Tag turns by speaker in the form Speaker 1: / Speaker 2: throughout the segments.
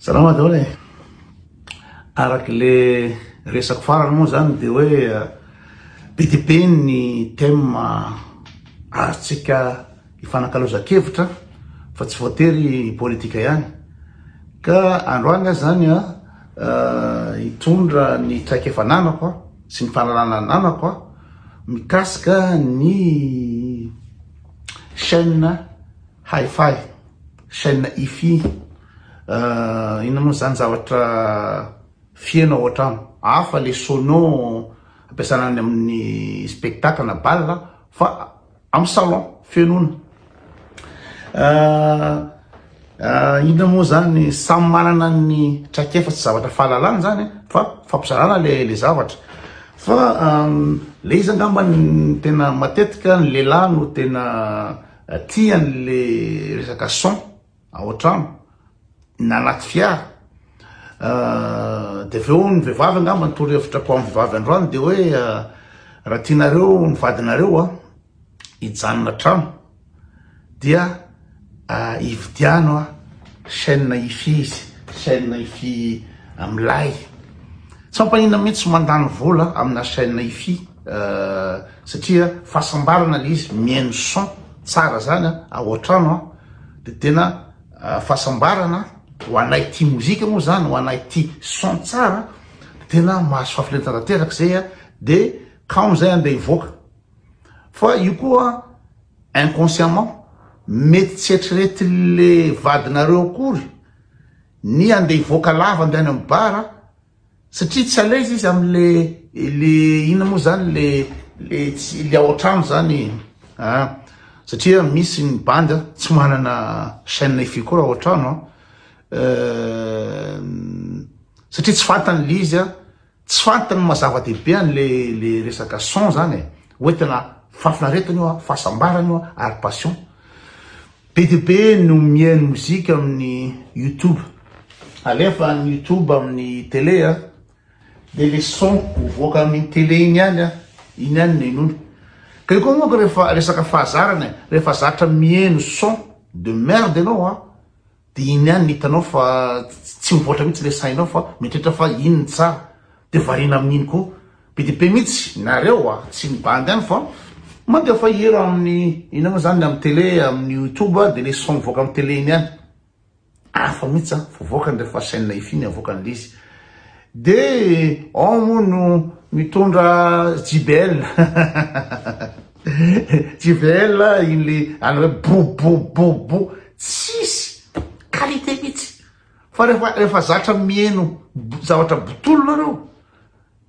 Speaker 1: Salama daholo e! Araka le resako farany moa zany de hoe be dia be ny thème azontsika ifanakalozan-kevitra fa tsy voatery politika ihany. Ka androany aho zany an hitondra ny traikefa ananako sy ny fahalalana ananako mikasika ny chaîne hi-fi. Chaîne hi-fi, inona moa zany zavatra fiheno ao an-trano, hafa le sono ampiasana any amin'ny spectacle na bal fa amin'ny salon fihenoana. Inona moa zany samy manana ny traikefa sy zavatra fahalalana zany fa fampizarana le le zavatra fa le izy angamba ny tena matetika ny lehilahy no tena Tia an'le resaka son ao an-trano na anaty fiara. De avy eo ny vehivavy angamba ny torohevitra ko amin'ny vehivavy androany de hoe raha tianareo ny vadinareo a hijanona an-trano dia ividiano a chaîne hi-fi izy, chaîne hi-fi milay. Tsy mampaninona mihitsy mandany vola amina chaîne hi-fi satria fahasambarana le izy mihaino son tsara zany ao an-trano an, de tena fahasambarana ho anay tia mozika moa zany, ho anay tia son tsara, de tena mahazo fahafinaretana tanteraka zay an, de kamo zay andeha hivoaka. Fa io koa inconsciemment mety tsy eritreretin'le vadinareo akory ny andeha hivoaka lava andeha any amin'ny bar Satria tsy à l'aise izy amle le inona moa zany le le tsy le ao an-trano zany a satria misy ny bandy tsy manana chaîne hi-fi koa raha ao an-trano a satria tsy fantany le izy a tsy fantany maha zava-dehibe an'le le resaka son zany e hoe tena fahafinaretana io a fahasambarana io a ary passion. Be dia be no mihaino mozika amin'ny youtube. Alefa ny youtube amin'ny télé a, dia le son mivoaka amin'iny télé iny ihany a, iny ihany no henoina. Ka io koa manko rehefa resaka fahazarana e, rehefa zatra mihaino son de merde ianao a, dia iny ihany no hitanao fa tsy mivoatra mihitsy le sainao fa mieritreritra fa iny no tsara, dia variana amin'iny koa. Be dia be mihitsy nareo a, tsy ny bandy ihany fa mandefa hira amin'ny inona moa zany amin'ny télé, amin'ny youtube dia le son mivoaka amin'ny télé iny ihany. Hafa mihitsy an, voavoakany rehefa chaîne hi-fi ny avoakan'ilay izy. Dia ao moa no mitondra JBL. JBL iny le any hoe bo bo bo bo tsisy qualité mihitsy. Fa rehefa rehefa zatra miheno zavatra botolo nareo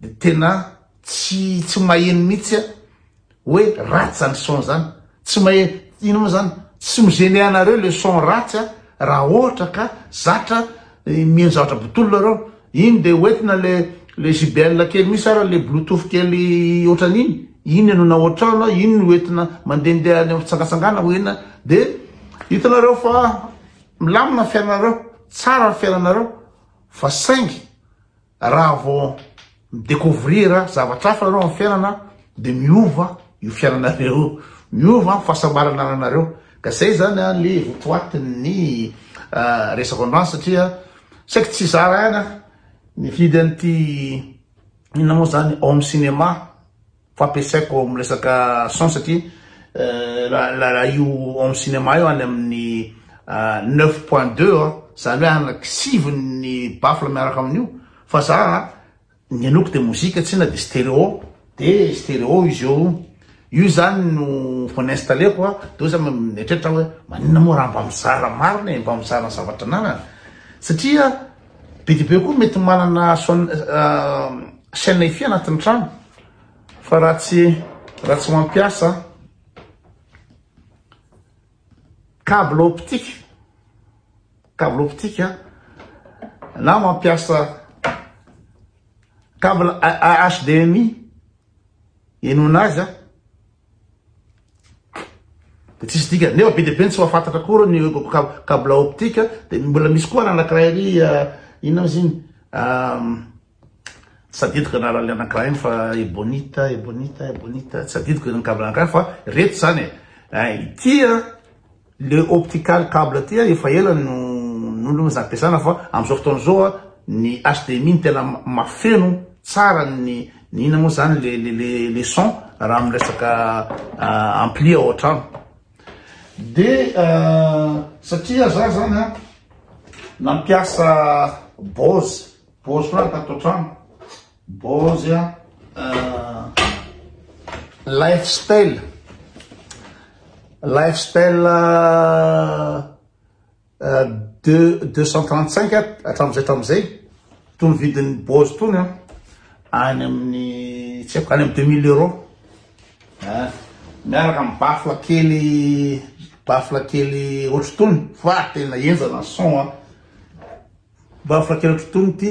Speaker 1: de tena tsy tsy maheno mihitsy a hoe ratsy zany son zany, tsy maheno ino moa zany, tsy mi-gêner anareo le son ratsy a raha ohatra ka zatra miheno zavatra botolo nareo, iny de hoentina le le JBL kely misy ara le bluetooth kely ohatran'iny, iny henoina ao an-trano, iny no hoentina mandehandeha any amin'ny fitsangatsangana hoenina de hitanareo fa milamina ny fiainanareo, tsara ny fiainanareo fa saingy Raha vao mi-decouvrir zavatra hafa nareo amin'ny fiainana dia miova io fiainanareo io, miova ny fahasambarana ananareo. Ka zay zany an le votoatin'ny resako androany satria saiky tsy zara ihany aho nividy an'ity inona moa zany home cinéma fampiasaiko amin'ny resaka son satria raha io home cinéma io any amin'ny 9.2 zany hoe anaky sivy ny baffle miaraka amin'io fa za ny anoko de mozika tsina de stereo de stereo izy io io zany no vao ni-installeko a de za mieritreritra hoe maninona moa raha mba mizara marina e mba mizara ny zavatra ananana satria Be dia be koa mety manana son chaîne hi-fi anatin'ny trano fa raha tsy raha tsy mampiasa câble optique câble optique na mampiasa câble HDMI henoina azy a De tsisy dikany, nefa be dia be ny tsy mahafantatra akory ny câble optique, de mbola misy koa anankiray ary inona izy iny tsy tadidiko anaran'ilay anankiray iny fa ebonite, ebonite, ebonite, tsy tadidiko ny câble anankiray fa reto zany e, ity a le optical câble ty a efa ela no. no zany ampiasana fa am'izao fotoana zao a ny HDMI ny tena mafeno tsara ny ny ina moa zany le le le le son raha amy resaka ampli ao an-trano. De satria za zany a nampiasa Bose, Bose foana tato an-trano, Bose a lifestyle lifestyle deux 235 hatram'izay hatram'izay tony vidin'ny Bose tony a any amin'ny, tsy haiko, any amy 2000 euros miaraka amy baffle kely, baffle kely ohatry tony fa tena enjana ny son a, baffle kely ohatry tony ty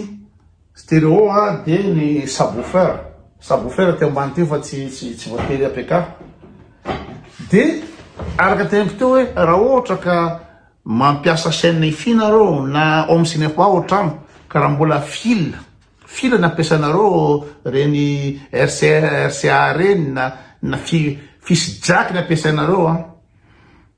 Speaker 1: stéréo a, de ny subwoofer, subwoofer ty ambany ty fa tsy voatery APK. De araka teniko teo hoe raha ohatra ka mampiasa chaîne hi-fi nareo na home cinéma ao trano, ka raha mbola fil ny ampiasanareo reny RC RCA reny na fi fisy jack ny ampiasainareo a,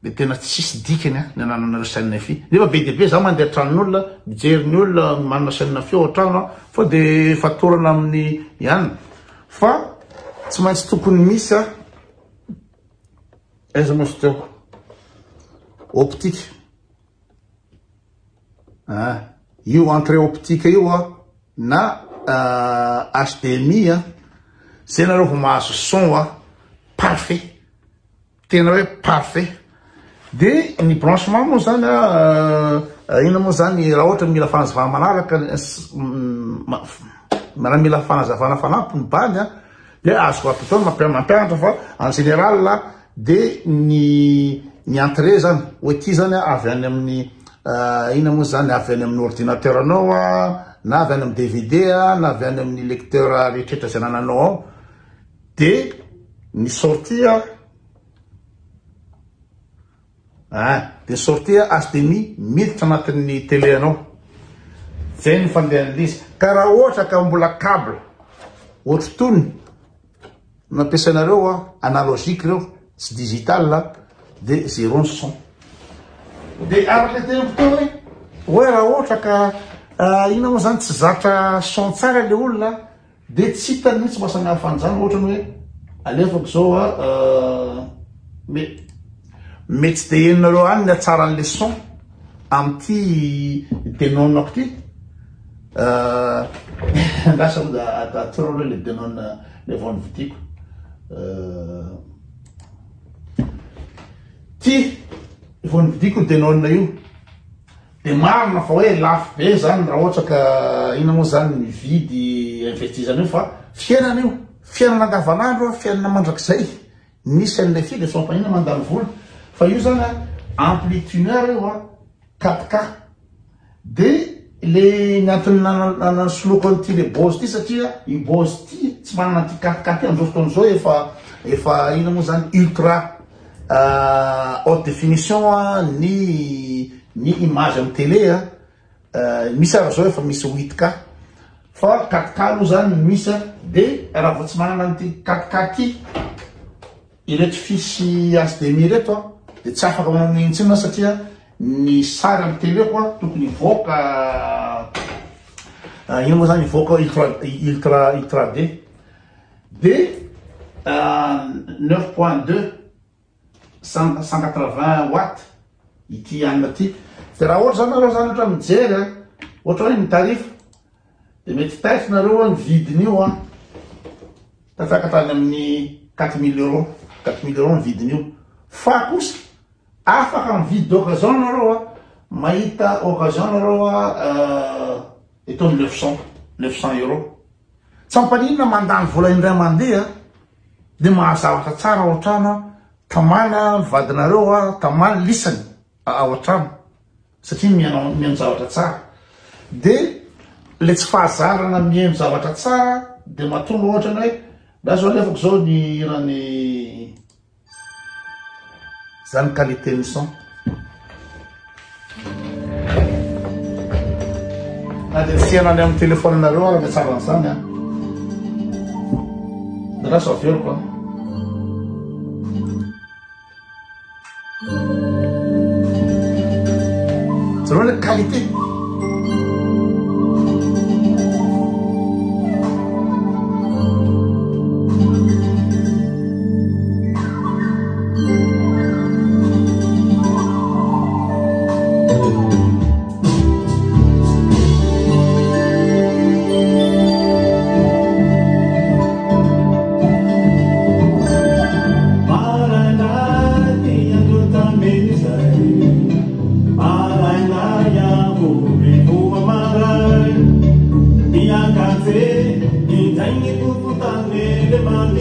Speaker 1: de tena tsisy dikany a ny anananareo chaîne hi-fi. Nefa be de be za mandeha tranon'olona mijery ny olona manana chaîne hi-fi ao an-trano a, fa de fatorana amin'ny ihany fa tsy maintsy tokony misy a aiza moa izy teo optique a io entrée optique io a na HDMI a, zay nareo vo mahazo son a parfait, tena hoe parfait. De ny branchement moa zany a ina moa zany, raha ohatra mila fanazavana manaraka, raha mila fanazavana fanampiny bany a, de azoko atao mampianatra, fa en général de ny entrée zany hoe ty zany avy any amin'ny ina moa zany, avy any amin'ny ordinateur anao a, na avy any amin'ny DVD a, na avy any amin'ny lecteur rehetrrehetra zay anananao ao, de ny sortie a de sortie HDMI miditra anatin'ny télé anao. Zay ny fandehan'le izy. Ka raha ohatra ka mbola câble ohatry tony nampiasainareo a analogique reo, tsy digital, de zéro ny son. De araka teniko teo hoe raha ohatra ka ina moa zany tsy zatra son tsara le olona, de tsy hitany mihitsy mahasamihafa an'izany. Ohatra ny hoe alefako zao a me mety tsy de heninareo any ny hatsaran'le son am'ty Denon-ako ty. Lasa atoro aloha le Denon le vao nividiko ty, vao nividiko Denon io. De marina fa hoe lafo be zany raha ohatra ka ina moa zany mividy investizana io, fa fiainana io, fiainana andavanandro a, fiainana mandrakizay. Nisy an'le fi de sompanina mandany vola, fa io zany a ampli tuner io a 4K. De le ny antony nanasoloko an'ity le Bose ty, satria i Bose ty tsy manana an'ity 4K ty am'izao fotoana zao, efa ina moa zany ultra haute définition a ny image amy télé a misy ara zao efa misy 8K, fa 4K aloha zany misy a. De raha vao tsy manana an'ity 4K ty ireto fisy HDMI reto a, de tsy afaka manao n'inontsina, satria ny sary amy télé koa tokony hivoaka ino moa zany, hivoaka ultra ultra ultra D. De 9.2 180 watt ity anina ty. De raha ohatra zany nareo zany ohatra mijery a ohatra hoe ny tarif, de mety taitry nareo a ny vidiny io a tafakatra any amin'ny 4000 euros, 4000 euros ny vidiny io. Fa kosa afaka mividy d'occasion nareo a, mahita occasion nareo a eto amy 900 euros. Tsy ampaninona mandany vola indray mandeha, de mahazo zavatra tsara ao an-trano a, tamana mivadinareo a, tamana lisany ao an-trano satria mihaino mihaino zavatra tsara. De le tsy fahazarana mihaino zavatra tsara de mahatonga ohatra ny hoe da zao alefako zao ny hirany zany, qualité ny son na de tsy haina any amin'ny téléphone-nareo ara ny hatsaran'izany a. De lasa averiko a Zareo le qualité.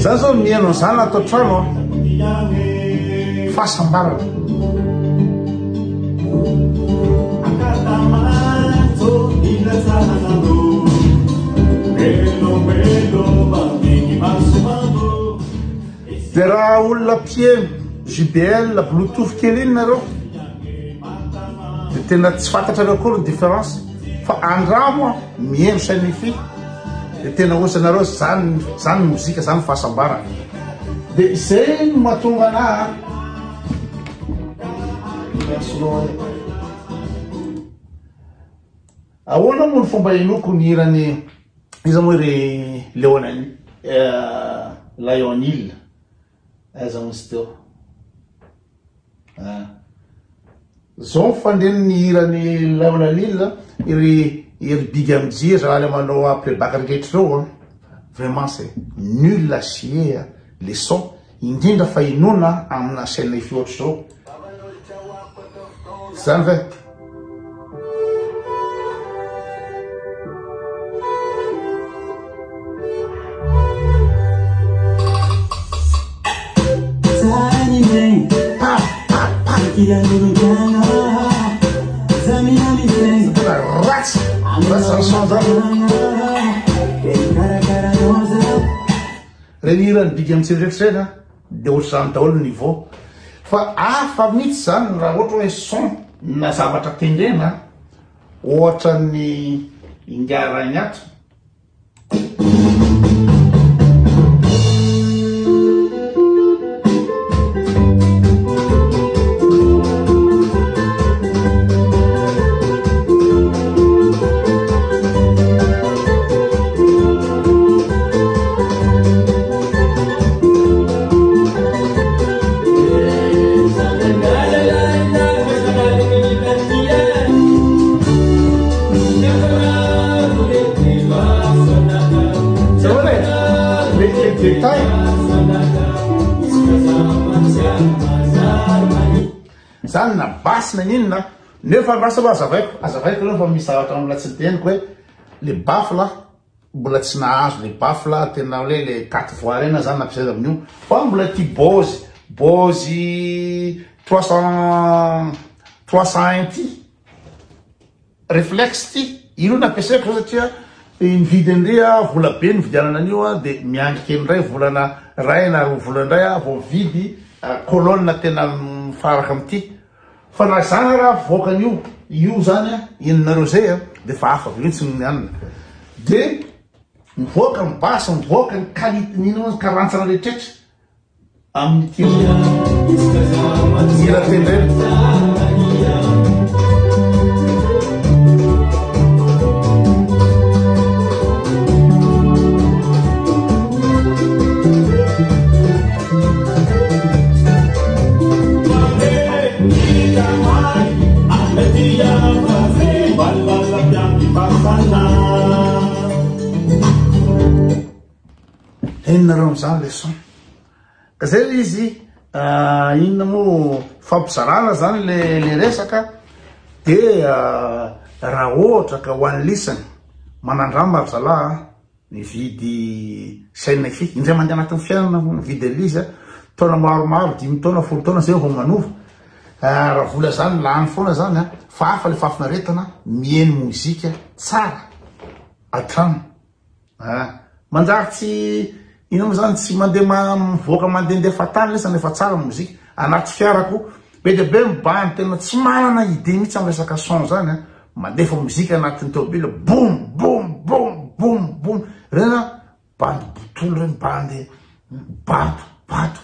Speaker 1: Za zao mihaino an'izany ato an-trano an. Fahasambarana. Dia raha olona mpihaino JBL, Bluetooth kely iny nareo dia tena tsy fantatrareo akory ny différence fa andramo an mihaino chaîne hi-fi dia tena ohatranareo zany zany mozika zany fahasambarana dia izay no mahatonga anah Ahoana moa ny fomba henoako ny hiran'i iza moa ry Leonel Lionel aiza moa izy teo ah. Zao ny fandreny ny hiran'i Lionel ry ry Big MJ zalahy manao playback rehetra ireo an. Vraiment c'est nul à chier les sons indrindra fa inoana amina chaîne ifi ohatr'izao. Zany ve? Tena ratsy, ratsy zany son zany. Reny hiran'i Big MC rehetra ireny an, dia ohatr'izany daholo ny niveau. Fa hafa mihitsy zany raha ohatra hoe son na zavatra tendrena ohatran'ny ingahy Rainiato. Zany na basy na inona nefa lasa aloha azavaiko azavaiko aloha fa misy zavatra mbola tsy niteniko hoe le baffle Mbola tsy nahazo le baffle tena hoe le 4 voies reny zany nampiasaina amin'io fa mbola ty Bose Bose 300 301 ty reflex ty io no nampiasaiko zao satria ny vidiny ndray a vola be ny vidianana an'io a de miandry kely ndray volana ray na roa volana ndray a vao mividy colonne tena mifaraka amin'ity. Fa na zany ara avoaka an'io io zany a, henonareo zay a, de efa hafa be mihitsy ny anona. De mivoaka ny basy, mivoaka ny qualité, ny inona moa, karantsana rehetraretra amin'ity hira tendrena. Henonareo am'izany le son. Ka zay le izy, ah, inona moa fampizarana zany le le resaka de ah, raha ohatra ka ho an'ny lisany manandrama ry zalahy ah. Nividy chaine hi-fi, indray mandeha anatin'ny fiainana vao mividy an'ilay izy a, taona maromaro, dimy taona, folo taona zay vao manova, raha vola zany lany foana zany a, fa hafa le fahafinaretana miheno mozika tsara an-trano a, manjary tsy inona moa zany tsy mandeha mivoaka mandehandeha fahatany lesy nefa tsara ny mozika, anaty fiara koa be dia be ny bandy tena tsy manana idée mihitsy amin'ny resaka son zany a. Mandefa mozika anatin'ny tômôbila boum boum boum boum boum reny an bandy botolo reny bandy bato bato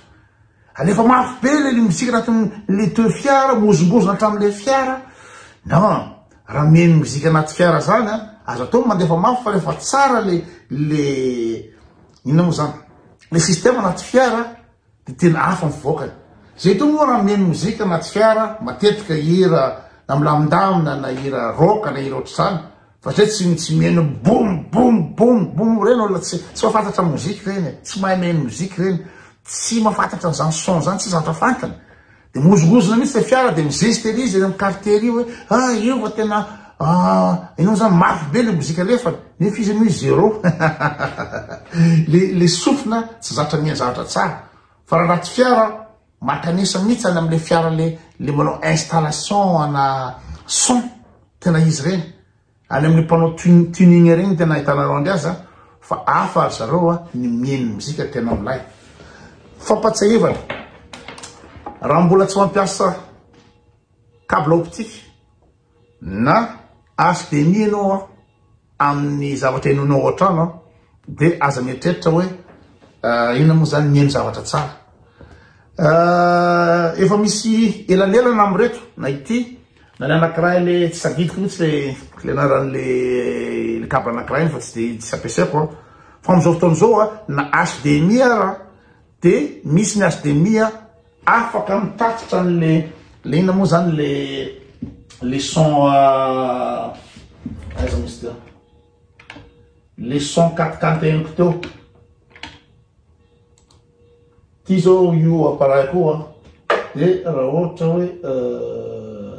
Speaker 1: alefa mafy be le mozika anatin'ny le teo fiara mihozongozona hatramin'le fiara non. Raha mihaino mozika anaty fiara zany a, azo atao ny mandefa mafy fa rehefa tsara le le inona moa zany le système anaty fiara de tena hafa ny fivoakany. Zay toa moa raha mihaino mozika anaty fiara matetika hira na milamindamina na hira rock na hira ohatr'izany fa zay tsy tsy mihaino boum boum boum boum reny olona tsy tsy mahafantatra mozika reny e, tsy mahay mihaino mozika reny, tsy mahafantatra an'izany son zany, tsy zavatra fantany. De mihozongozona mihitsy le fiara de mizesta ery izy eny amin'ny quartier ery hoe ah io fa tena ah inona zany mafy be le mozika alefany nefa izy anie zéro le le sofina tsy zatra mihaino zavatra tsara fa raha anaty fiara makanesa mihitsy any am'le fiara le le manao installation ana son tena izy reny Any amin'ny mpanao tuning ireny tena ahitanareo andry azy fa hafa ry zareo a ny mihaino mozika tena milay. Fampatsiahivana, raha mbola tsy mampiasa câble optique na HDMI ianao amin'ny zavatra henoinao ao an-trano dia aza mieritreritra hoe inona moa zany mihaino zavatra tsara. Efa misy elanelana amin'ireto na ity na ny anankiray le tsy tadidiko mihitsy le le anaran'le le câble anankiray iny fa tsy de tsy ampiasaiko an. Fa amin'izao fotoana izao an, na HDMI ara de misy ny HDMI afaka mitatitra an'le le inona moa zany le le son aiza moa izy teo le son 4K noteneniko teo. Ty zao io appareil ko an, de raha ohatra hoe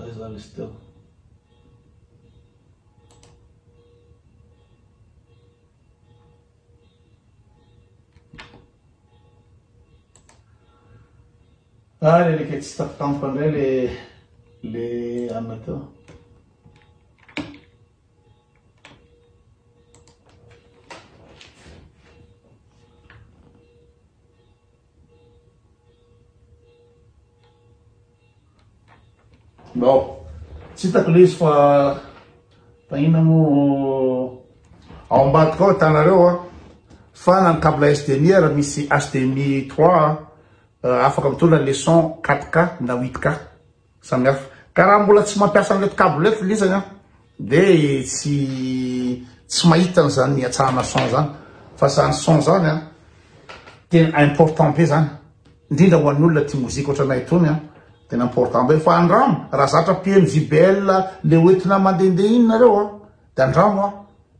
Speaker 1: aiza zany izy teo. Ah, le leke tsy hitako tampoka indray le le anona teo. Bon, tsy hitako le izy fa fa inona moa ao ambadika ao hitanareo a fa na ny câble HDMI ary misy HDMI 3 afaka mitondra le son 4K na 8K. Samy hafa. Ka raha mbola tsy mampiasa an'ireto câble ireto lisany an, de tsy tsy mahita an'izany hatsarana son zany. Fa zany son zany an, tena important be zany. Indrindra ho an'ny olona tia mozika ohatranay itony an, tena important be. Fa andramo, raha zatra mpihaino JBL le hoentina mandehandeha iny nareo an, de andramo an,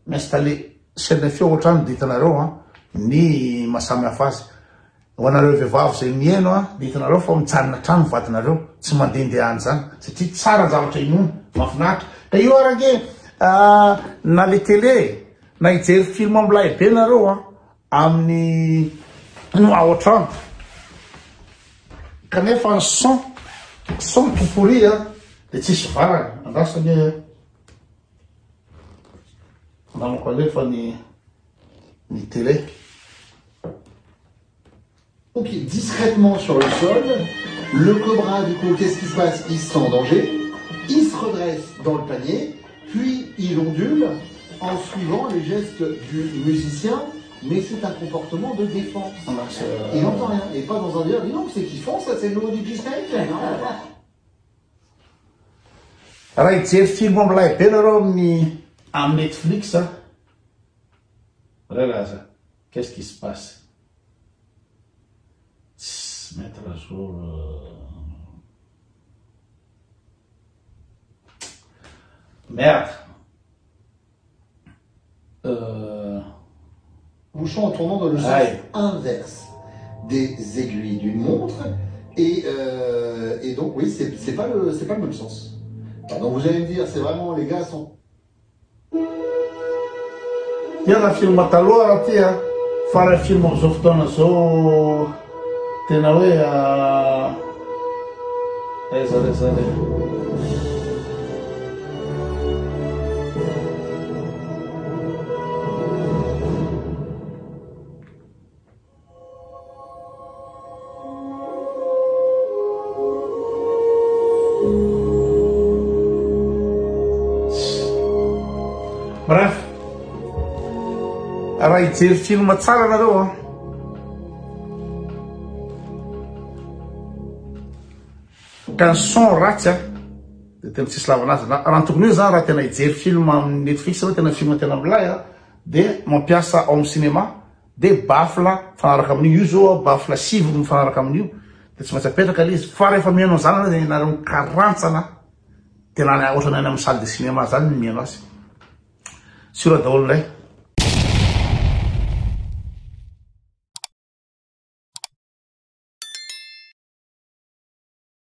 Speaker 1: mi-installer chaîne feo ohatrany de hitanareo an, ny maha samy hafa azy. Ho anareo vehivavy izay mihaino a, dia hitanareo fa mijanona hatrany ny vadinareo, tsy mandehandeha any izany, satria tsara ny zavatra inoana, mahafinaritra. Ka io ary ange na le télé, na hijery film milay be nareo a, amin'ny no ao an-trano, kanefa ny son, son tout pourri a, dia tsisy varany, andraso anie a, andramako alefa ny ny télé.
Speaker 2: Ok, discrètement sur le sol, le cobra, du coup, qu'est-ce qui se passe Il se sent en danger, il se redresse dans le panier, puis il ondule en suivant les gestes du musicien, mais c'est un comportement de défense. Il n'entend rien, et pas dans un délire, dis donc, c'est kiffant ça, c'est le nouveau DJ Snake
Speaker 1: Raha hijery film milay be nareo amin'ny amin'ny Netflix a, Relaza, qu'est-ce qui se passe? Tss, mettre à jour. Merde.
Speaker 2: Bouchon en tournant dans le sens inverse des aiguilles d'une montre. Et, et donc, oui, c'est pas, le, pas le même sens. Donc vous allez me dire, c'est vraiment, les gars sont
Speaker 1: Tena film taloha raha ty a, fa raha film am'izao fotoana zao tena hoe aiza re zany e. Bref, raha hijery film tsara nareo an, ka ny son ratsy an. De tena tsisy lavana azy. Raha ny tokony hoe zany, raha tena hijery film amin'ny Netflix aloha, tena film tena milay a, de mampiasa home cinéma, de baffle mifanaraka amin'io. Io zao baffle 9 mifanaraka amin'io, de tsy maintsy apetraka le izy. Fa rehefa mihaino an'izany anao, de nareo mikarantsana, tena any ohatrany any amin'ny salle de cinéma zany ny mihaino azy. Sura daholo indray.